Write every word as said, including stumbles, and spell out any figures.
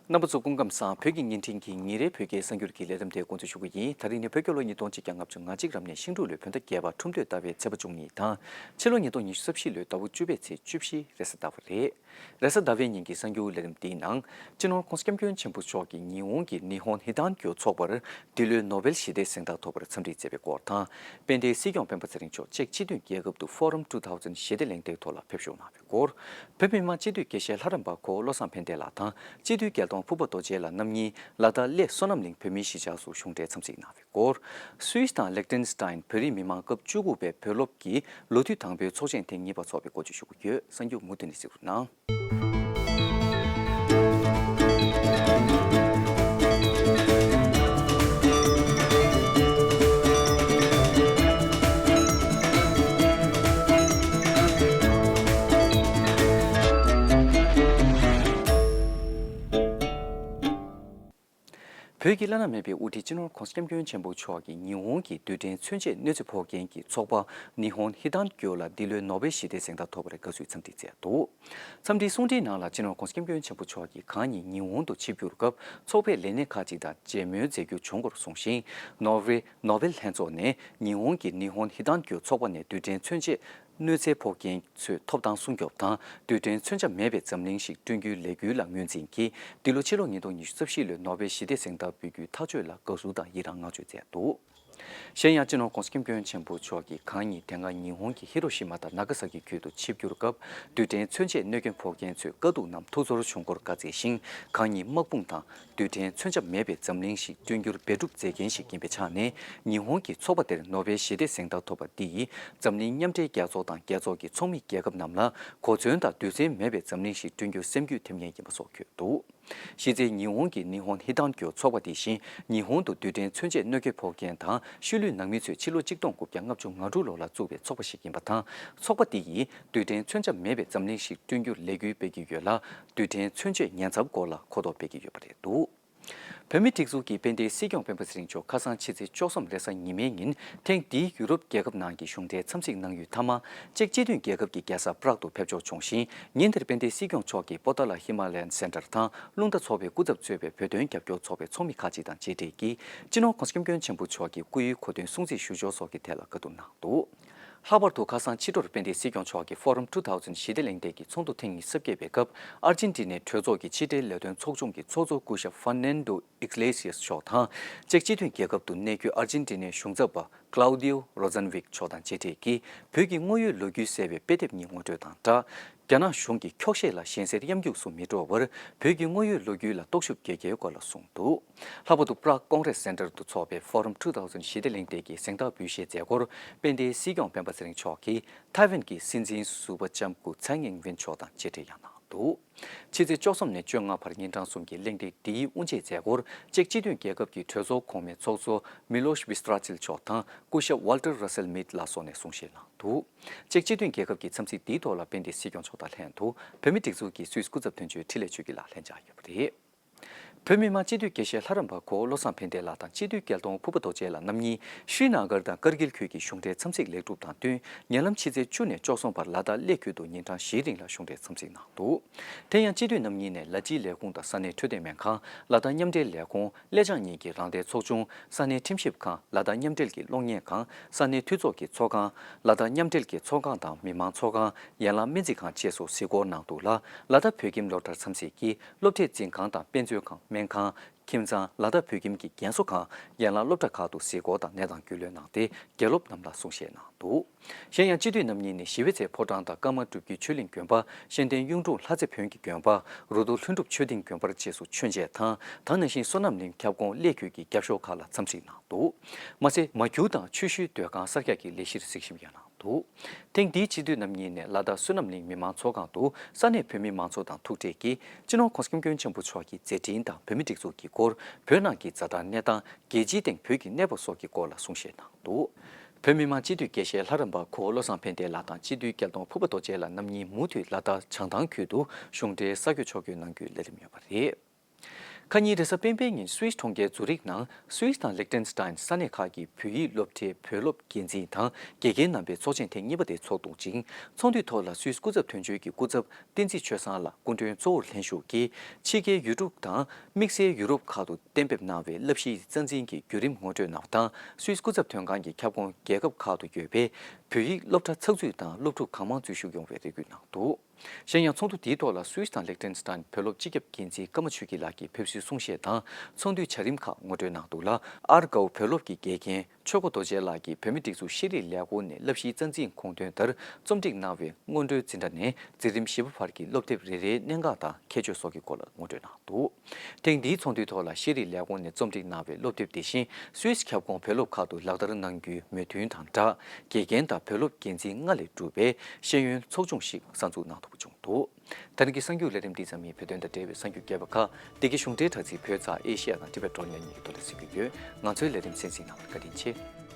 རྣམ་པ་ཚོ་སྐུ་ཁམས་བཟང་། བོད་ཀྱི་བརྙན་འཕྲིན་གྱི་ཉིན་རེའི་བོད་སྐད་གསར་འགྱུར་གྱི་ལས་རིམ་དེ་འགོ་འཛུགས་ཞུ་གི་ཡིན། ད་རིང་ནི་བོད་རྒྱལ་ལོ་ཉིས་སྟོང་ཆིག་བརྒྱ་ལྔ་བཅུ་ང་གཅིག་རབ་གནས་ཤིང་འབྲུག་ལོའི་བོད་ཟླ་བརྒྱད་པ་ཁྲུམས་སྟོད་ཟླ་བའི་ཚེས་པ་བཅུ་གཉིས་དང་། ཕྱི་ལོ་ཉིས་སྟོང་ཉི་ཤུ་རྩ་བཞི་ལོའི་ཟླ་བ་བཅུ་པའི་ཚེས་བཅུ་བཞི་རེས་གཟའ་ཟླ་བ་རེད། རེས་གཟའ་ཟླ་བའི་ཉིན་གྱི་གསར་འགྱུར་ལས་རིམ་འདིའི་ནང་། སྤྱི་ནོར་༸གོང་ས་༸སྐྱབས་མགོན་ཆེན་པོ་མཆོག་གིས་ཉི་ཧོང་གི་ནི་ཧོན་ཧི་ཏན་གྱོ་ཚོགས་པར་འདི་ལོའི་ནོ་བེལ་ཞི་བདེའི་གཟེངས་རྟགས་ཐོབ་པར་འཚམས་འདྲི་མཛད་པའི་སྐོར་དང་། དཔལ་ལྡན་སྲིད་སྐྱོང་སྤེན་པ་ཚེ་རིང་མཆོག་ཅེཀ་སྤྱི་མཐུན་རྒྱལ་ཁབ་ཏུ་Forum two thousand ཞི་བདེ་གླེང་སྟེགས་ཐོག་ལ་ཕེབས་ཞུགས་གནང་བའི་སྐོར། བོད་མི་མང་སྤྱི་འཐུས་དགེ་བཤེས་ལྷ་རམས་པ་ཁོ་བློ་བཟང་ཕན་བདེ་ལགས་དང་སྤྱི་འཐུས་རྒྱལ་གདོང་ཕུར་པ་རྡོ་རྗེ་ལགས་རྣམ་གཉིས་ལ་དྭགས་གླེ་བསོད་ནམས་གླིང་བོད་མིའི་གཞིས་ཆགས་སུ་གཞུང་འབྲེལ་འཚམས་གཟིགས་གནང་བའི་སྐོར། སུད་སི་དང་ལིག་ཏེན་སི་ཏན་བོད་རིགས་མི་མང་སྐབས་བཅུ་དགུ་པའི་བོད་སློབ་ཀྱི་ལོ་དུས་དང་པོའི་ཚོགས་ཆེན་ཐེངས་གཉིས་པ་འཚོགས་པའི་སྐོར་བཅས་ཞུ་རྒྱུ་ཡོད། གསར་འགྱུར་མུ་མཐུད་ནས་གཟིགས་རོགས་གནང་། བོད་ཀྱི་བླ་ན་མེད་པའི་དབུ་ཁྲིད་སྤྱི་ནོར་༸གོང་ས་༸སྐྱབས་མགོན་ཆེན་པོ་མཆོག་གིས་ཉི་ཧོང་གི་རྡུལ་ཕྲན་མཚོན་ཆས་གནོད་འཚེ་ཕོག་མཁན་གྱི་ཚོགས་པ་ནི་ཧོན་ཧི་ཏན་གྱོ་ལ་འདི་ལོའི་ནོ་བེལ་ཞི་བདེའི་གཟེངས་རྟགས་ཐོབ་པར་དགའ་བསུའི་འཚམས་འདྲི་མཛད་འདུག། འཚམས་འདྲིའི་གསུང་འཕྲིན་ནང་ལ་སྤྱི་ནོར་༸གོང་ས་༸སྐྱབས་མགོན་ཆེན་པོ་མཆོག་གིས་གང་ཉིད་ཉི་ཧོང་དུ་ཆིབས་བསྒྱུར་སྐབས་ཚོགས་པའི་ལས་སྣེ་ཁག་ཅིག་དང་མཇལ་མོལ་མཛད་རྒྱུ་བྱུང་སྐོར་གསུངས་ཤིང་། ནོར་ཝེ་ནོ་བེལ་ལྷན་ཚོགས་ནས་ཉི་ཧོང་གི་ནི་ཧོན་ཧི་ཏན་གྱོ་ཚོགས་པ་ནས་རྡུལ་ཕྲན་མཚོན་ཆས་གནོད་འཚེ་ཕོག་མཁན་ཚོའི་ཐོབ་ཐང་སྲུང་སྐྱོབ་དང་། རྡུལ་ཕྲན་མཚོན་ཆ་མེད་པའི་འཛམ་གླིང་ཞིག་བསྐྲུན་རྒྱུའི་ལས་འགུལ་ལ་ངོས་འཛིན་གྱིས། འདི་ལོ་ཕྱི་ལོ་ཉིས་སྟོང་ཉི་ཤུ་རྩ་བཞི་ལོའི་ནོ་བེལ་ཞི་བདེའི་གཟེངས་རྟགས་འབུལ་རྒྱུའི་ཐག་གཅོད་ལ་དགའ་བསུ་དང་ཡི་རངས་བསྔགས་བརྗོད་མཛད་འདུག། གཞན་ཡང་། སྤྱི་ནོར་༸གོང་ས་༸སྐྱབས་མགོན་ཆེན་པོ་མཆོག་གིས་གང་ཉིད་དེ་སྔ་ཉི་ཧོང་གི་ཧི་རོ་ཤི་མ་དང་ན་ག་ས་ཀི་ཁུལ་དུ་ཆིབས་བསྒྱུར་སྐབས། རྡུལ་ཕྲན་མཚོན་ཆས་གནོད་སྐྱོན་ཕོག་མཁན་ཚོའི་དཀའ་སྡུག་རྣམས་ཐུགས་ཚོར་བྱུང་སྐོར་བཀའ་སྩལ་ཞིང་། གང་ཉིད་དམག་དཔུང་དང་། རྡུལ་ཕྲན་མཚོན་ཆ་མེད་པའི་འཛམ་གླིང་ཞིག་བསྐྲུན་རྒྱུར་འབད་སྒྲུབ་མཛད་མཁན་ཞིག་ཡིན་པའི་ཆ་ནས། ཉི་ཧོང་གི་ཚོགས་པ་དེར་ནོ་བེལ་ཞི་བདེའི་གཟེངས་རྟགས་ཐོབ་པ་འདི་ཡིས། འཛམ་གླིང་མཉམ་འབྲེལ་རྒྱལ་ཚོགས་དང་རྒྱལ་ཚོགས་ཀྱི་ཚོགས་མི་རྒྱལ་ཁབ་རྣམས་ལ་གོ་མཚོན་དང་རྡུལ་ཚོན་མེད་པའི་འཛམ་གླིང་ཞིག་བསྐྲུན་རྒྱུར་སེམས་འགུལ་ཐེབས་མཁན་ཡིན་པ་སོགས་བཀོད་འདུག། གཞི་རྩའི་ཉི་ཧོང་གི་ནི་ཧོན་ཧི་ཏན་གྱོ་ཚོགས་པ་དེ་བཞིན། ཉི་ཧོང་དུ་རྡུལ་ཕྲན་མཚོན་ཆས་གནོད་སྐྱོན་ཕོག་མཁན་དང་ཤུལ་ལུས་ནང་མི་ཚོས་ཕྱི་ལོ་ཆིག་སྟོང་དགུ་བརྒྱ་ལྔ་བཅུ་ང་དྲུག་ལོ་ལ་བཙུགས་པའི་ཚོགས་པ་ཞིག་ཡིན་པ་དང་། ཚོགས་པ་འདི་ཡིས་རྡུལ་ཕྲན་མཚོན་ཆ་མེད་པའི་འཛམ་གླིང་ཞིག་བསྐྲུན་རྒྱུར་ལས་འགུལ་སྤེལ་གྱི་ཡོད་ལ། རྡུལ་ཕྲན་མཚོན་ཆས་ཉེན་ཚབས་སྐོར་ལ་གོ་རྟོགས་སྤེལ་གྱི་ཡོད་པ་རེད་འདུག། བོད་མིའི་སྒྲིག་འཛུགས་ཀྱི་དཔལ་ལྡན་སྲིད་སྐྱོང་སྤེན་པ་ཚེ་རིང་མཆོག་ཁ་སང་ཕྱི་ཚེས་བཅུ་གསུམ་རེས་གཟའ་ཉི་མའི་ཉིན། ཐེངས་འདིའི་ཡུ་རོབ་རྒྱལ་ཁབ་ནང་གི་གཞུང་འབྲེལ་འཚམས་གཟིགས་གནང་ཡུལ་མཐའ་མ། ཅེཀ་སྤྱི་མཐུན་རྒྱལ་ཁབ་ཀྱི་རྒྱལ་ས་པ་རག་ཏུ་ཕེབས་འབྱོར་བྱུང་ཞིང་། ཉིན་དེར་དཔལ་ལྡན་སྲིད་སྐྱོང་མཆོག་གིས་པོ་ཏཱ་ལ་ཧི་མ་ལ་ཡན་སེན་ཊར་དང་རླུང་རྟ་ཚོགས་པའི་སྐུ་ཚབ་གཙོས་པའི་བོད་དོན་རྒྱབ་སྐྱོར་ཚོགས་པའི་ཚོགས་མི་ཁག་ཅིག་དང་མཇལ་འཕྲད་ཀྱིས། སྤྱི་ནོར་༸གོང་ས་༸སྐྱབས་མགོན་ཆེན་པོ་མཆོག་གི་སྐུ་ཡུལ་གོ་སྟོན་སྲུང་བརྩི་ཞུ་འབྱོར་སོགས་ཀྱི་ཐད་ལ་བཀའ་བསྡུར་གནང་འདུག། ལྷག་པར་དུ་ཁ་སང་ཕྱི་དྲོར་དཔལ་ལྡན་སྲིད་སྐྱོང་མཆོག་གིས་Forum two thousand ཞི་བདེ་གླེང་སྟེགས་ཀྱི་ཚོགས་འདུ་ཐེངས་ཉི་ཤུ་རྩ་བརྒྱད་པའི་སྐབས། ཨར་ཇེན་ཊི་ནའི་གྲོས་ཚོགས་ཀྱི་ཕྱི་འབྲེལ་ལས་དོན་ཚོགས་ཆུང་གི་ཚོགས་གཙོ་སྐུ་ཞབས་ཧྥར་ནན་ཌོ་ཨིག་ལེ་སི་ཡེས་མཆོག་དང་། ཅེཀ་སྤྱི་མཐུན་རྒྱལ་ཁབ་ཏུ་གནས་འཁོད་ཨར་ཇེན་ཊི་ནའི་གཞུང་ཚབ་པ་ཀླའུ་དིའོ་རོ་ཛན་ཝིག་མཆོག་དང་མཇལ་འཕྲད་ཀྱིས། བོད་ཀྱི་དངོས་ཡོད་ལོ་རྒྱུས་གསལ་བའི་དཔེ་དེབ་གཉིས་ངོ་སྤྲོད་དང་སྦྲགས། རྒྱ་ནག་གཞུང་གི་འཁྱོག་བཤད་ལ་ཞེན་སེལ་གཡམ་རྒྱུགས་སུ་མི་འགྲོ་བར། བོད་ཀྱི་དངོས་ཡོད་ལོ་རྒྱུས་ལ་རྟོག་ཞིབ་རྒྱག་རྒྱུའི་སྐོར་ལ་གསུངས་འདུག། ལྷག་པར་དུ་པ་རག་ཀོང་རེས་སེན་ཊར་དུ་འཚོགས་པའི་Forum two thousand ཞི་བདེ་གླེང་སྟེགས་ཀྱི་གཟེངས་རྟགས་འབུལ་བཞེས་མཛད་སྒོར། དཔལ་ལྡན་སྲིད་སྐྱོང་སྤེན་པ་ཚེ་རིང་མཆོག་གིས་ཐའེ་ཝན་གྱི་སྲིད་འཛིན་ཟུར་པ་ལྕམ་སྐུ་ཚའེ་ཨིན་ཝེན་མཆོག་དང་མཇལ་འཕྲད་ཡང་གནང་འདུག། ཕྱི་ཚེས་བཅུ་གསུམ་ནས་བཅོ་ལྔ་བར་ཉིན་གྲངས་གསུམ་གྱི་གླེང་སྟེགས་འདིའི་དབུ་འབྱེད་མཛད་སྒོར། ཅེཀ་སྤྱི་མཐུན་རྒྱལ་ཁབ་ཀྱི་གྲོས་ཚོགས་གོང་མའི་ཚོགས་གཙོ་མི་ལོཤ་ཝི་སྟྲ་ཅིལ་མཆོག་དང་སྐུ་ཞབས་ཝལ་ཊར་ར་སེལ་མིད་ལ་སོགས་ནས་གསུང་བཤད་གནང་འདུག། ཅེཀ་སྤྱི་མཐུན་རྒྱལ་ཁབ་ཀྱི་འཚམས་གཟིགས་འདིའི་ཐོག་ལ་དཔལ་ལྡན་སྲིད་སྐྱོང་མཆོག་དང་ལྷན་དུ་བོད་མིའི་སྒྲིག་འཛུགས་ཀྱི་སུད་སི་སྐུ་ཚབ་དོན་གཅོད་འཕྲིན་ལས་ཆོས་སྐྱིད་ལགས་ལྷན་བཅར་ཡོད་པ་རེད། བོད་མི་མང་སྤྱི་འཐུས་དགེ་བཤེས་ལྷ་རམས་པ་གོ་བོ་བློ་བཟང་ཕན་བདེ་ལགས་དང་སྤྱི་འཐུས་རྒྱལ་གདོང་ཕུར་པ་རྡོ་རྗེ་ལགས་རྣམ་གཉིས་ཤྲི་ན་གར་དང་ཀར་གིལ་ཁུལ་གྱི་གཞུང་འབྲེལ་འཚམས་གཟིགས་ལེགས་གྲུབ་དང་བསྟུན། ཉེ་ལམ་ཕྱི་ཚེས་བཅུ་ནས་བཅུ་གསུམ་བར་ལ་དྭགས་གླེ་ཁུལ་དུ་ཉིན་གྲངས་བཞིའི་རིང་ལ་གཞུང་འབྲེལ་འཚམས་གཟིགས་གནང་འདུག། དེ་ཡང་སྤྱི་འཐུས་རྣམ་གཉིས་ནས་ལ་སྤྱིའི་ལས་ཁུངས་དང་ས་གནས་འཕྲོད་བསྟེན་སྨན་ཁང་། ལ་དྭགས་མཉམ་འབྲེལ་ལས་ཁུངས། ཀླད་ཆགས་གཉིས་ཀྱི་རང་བདེན་ཚོགས་ཆུང་། ས་གནས་ཁྲིམས་ཞིབ་ཁང་། ལ་དྭགས་མཉམ་འབྲེལ་གྱི་གློག་བརྙན་ཁང་། ས་གནས་འཐུས་ཚོགས་ཀྱི་ཚོགས་ཁང་། ལ་དྭགས་མཉམ་འབྲེལ་གྱི་ཚོགས་ཁང་དང་མི་མང་ཚོགས་ཁང་། ཡན་ལག་སྨན་རྩིས་ཁང་བཅས་སུ་གཟིགས་སྐོར་གནང་འདུག་ལ། ལ་དྭགས་བོད་ཁྱིམ་སློབ་གྲྭར་འཚམས་གཟིགས་ཀྱིས་སློབ་གྲྭའི་འཛིན་ཁང་དང་དཔེ་མཛོད་ཁང་། སྨན་ཁང་། ཁྱིམ་ཚང་། ལ་དྭགས་བོད་ཁྱིམ་གྱི་རྒན་གསོ་ཁང་། ཡན་ལག་སློབ་གྲྭ་ཁག་ཏུ་གཟིགས་སྐོར་དང་གནས་སྟངས་རྒྱུས་ལོན་གནང་སྟེ། དགེ་སློབ་རྣམས་ལ་གསུང་བཤད་གནང་འདུག། གཞན་ཡང་སྤྱི་འཐུས་རྣམ་གཉིས་ནས་ཞི་བའི་ཚལ་ཕོ་བྲང་དང་ཀརྨ་སྒྲུབ་བརྒྱུད་ཆོས་གླིང་དགོན་པ། ཤེས་ལྡན་གཡུང་དྲུང་ལྷ་རྩེ་བོན་གྱི་དགོན་པ། རུ་ཐོག་ལྷུན་གྲུབ་ཆོས་སྡིངས་དགོན་པར་བཅས་སུ་མཆོད་མཇལ་དང་། ད་ག་ནང་བཞིན་བསོད་ནམས་གླིང་ཁྱབ་ཁོངས་གླེ་ཁུལ་གྱི་རྒྱབ་ཤོག་ཁག་ལ་འཚམས་གཟིགས་གནང་འདུག། མ་ཟད་མ་གྱུར་དང་ཆུ་ཤུལ་སྡོད་ཁང་གསར་རྒྱག་གི་ལས་གཞིར་གཟིགས་ཞིབ་ཡང་གནང་འདུག། ཐེངས་འདིའི་སྤྱི་འཐུས་རྣམ་གཉིས་ནས་ལ་དྭགས་བསོད་ནམས་གླིང་མི་མང་ཚོགས་ཁང་དུ་ས་གནས་བོད་མི་མང་ཚོགས་དང་ཐུག་འཕྲད་ཀྱིས། སྤྱི་ནོར་༸གོང་ས་༸སྐྱབས་མགོན་ཆེན་པོ་མཆོག་གི་མཛད་འཕྲིན་དང་བོད་མིའི་སྒྲིག་འཛུགས་ཀྱི་སྐོར། བོད་ནང་གི་འཛའ་ཐང་གནས་སྟངས། རྒྱལ་སྤྱིའི་སྟེང་བོད་ཀྱི་གནས་བབ་སོགས་ཀྱི་སྐོར་ལ་གསུང་བཤད་གནང་འདུག། བོད་མི་མང་སྤྱི་འཐུས་དགེ་བཤེས་ལྷ་རམས་པ་གོ་བོ་བློ་བཟང་ཕན་བདེ་ལགས་དང་སྤྱི་འཐུས་རྒྱལ་གདོང་ཕུར་པ་རྡོ་རྗེ་ལགས་རྣམ་གཉིས་མུ་མཐུད་ལ་དྭགས་བྱང་ཐང་ཁུལ་དུ་གཞུང་འབྲེལ་ས་བགོས་ཕྱོགས་བསྐྱོད་གནང་རྒྱུའི་ལས་རིམ་ཡོད་པ་རེད། ཁ་ཉིན་རེས་གཟའ་སྤེན་པའི་ཉིན་སུད་སི་གྲོང་ཁྱེར་ཛུ་རིག་ནང་སུད་སི་དང་ལིག་ཏེན་སི་ཏན་ས་གནས་ཁག་གི་བོད་ཡིག་སློབ་གྲྭའི་བོད་སློབ་འགན་འཛིན་དང་དགེ་རྒན་རྣམ་པའི་ཚོགས་ཆེན་ཐེངས་གཉིས་པ་དེ་ཚོགས་འདུག་ཅིང་། ཚོགས་འདུའི་ཐོག་ལ་སུད་སི་སྐུ་ཚབ་དོན་གཅོད་ཀྱི་སྐུ་ཚབ་བསྟན་འཛིན་ཆོས་བཟང་ལགས་སྐུ་མགྲོན་གཙོ་བོར་ལྷན་ཞུགས་ཀྱིས་ཕྱི་རྒྱལ་ཡུལ་གྲུ་དང་དམིགས་བསལ་ཡུ་རོབ་ཁག་ཏུ་གཏན་འབེབས་གནང་བའི་བསླབ་གཞིའི་རྩ་འཛིན་གྱི་བརྒྱུད་རིམ་ངོ་སྤྲོད་གནང་བ་དང་། སུད་སི་སྐུ་ཚབ་དོན་ཁང་གི་ཁྱབ་ཁོངས་རྒྱལ་ཁབ་ཁག་ཏུ་ཡོད་པའི་བོད་ཡིག་སློབ་གྲྭ་ཚགས་ཚུད་དང་སློབ་ཕྲུག་གང་མང་འཛུལ་ཞུགས་ཡོང་བའི་རེ་སྐུལ་གནང་འདུག། གཞན་ཡང་ཚོགས་འདུ་དེའི་ཐོག་ལ་སུད་སི་དང་ལིག་ཏེན་སི་ཏན་བོད་སློབ་སྤྱི་ཁྱབ་འགན་འཛིན་ཀརྨ་ཆོས་སྐྱིད་ལགས་ཀྱིས་ཕེབས་བསུའི་གསུང་བཤད་དང་ཚོགས་འདུའི་བྱ་རིམ་ཁག་ངོ་སྤྲོད་གནང་འདུག་ལ། ཨར་དགའ་བོ་བོད་སློབ་ཀྱི་དགེ་རྒན་ཆོས་སྒོ་རྡོ་རྗེ་ལགས་ཀྱིས་བོད་མིའི་སྒྲིག་འཛུགས་ཤེས་རིག་ལས་ཁུངས་ནས་བསླབ་གཞིའི་རྩ་འཛིན་དགོངས་དོན་ལྟར་རྩོམ་སྒྲིག་གནང་བའི་སྔོན་འགྲོའི་འཛིན་གྲྭ་ནས་འཛིན་རིམ་བཞི་པ་བར་གྱི་སློབ་དེབ་རེ་རེའི་གནད་འགག་དང་ཁྱད་ཆོས་སོགས་ཀྱི་སྐོར་ལ་ངོ་སྤྲོད་གནང་འདུག། ཐེངས་འདིའི་ཚོགས་འདུའི་ཐོག་ལ་ཤེས་རིག་ལས་ཁུངས་ནས་རྩོམ་སྒྲིག་གནང་བའི་སློབ་དེབ་དེ་བཞིན་སུད་སི་ཁྱབ་ཁོངས་བོད་སློབ་ཁག་ཏུ་ལག་བསྟར་གནང་རྒྱུའི་མོས་མཐུན་དང་སྦྲགས། དགེ་རྒན་དང་བོད་སློབ་འགན་འཛིན་ལྔ་ལས་གྲུབ་པའི་ཤེས་ཡོན་ཚོགས་ཆུང་ཞིག་གསར་འཛུགས་གནང་ཐུབ་པ་བྱུང་འདུག། ད་རིང་གི་གསར་འགྱུར་ལས་རིམ་འདི་ཙམ་ཡིན། བོད་དོན་དང་འབྲེལ་བའི་གསར་འགྱུར་རྒྱས་པ་ཁག་འདི་གའི་གཞུང་འབྲེལ་དྲ་ཚིགས་བོད་ཚགས་ཨེ་ཤེ་ཡ་དང་ཊི་བེཊ་ཌོཊ་ནེཊ་གཉིས་ཀྱི་ཐོག་ལ་གཟིགས་རྒྱུ་ཡོད། ང་ཚོའི་ལས་རིམ་གསན་གཟིགས་གནང་བར་བཀའ་དྲིན་ཆེ།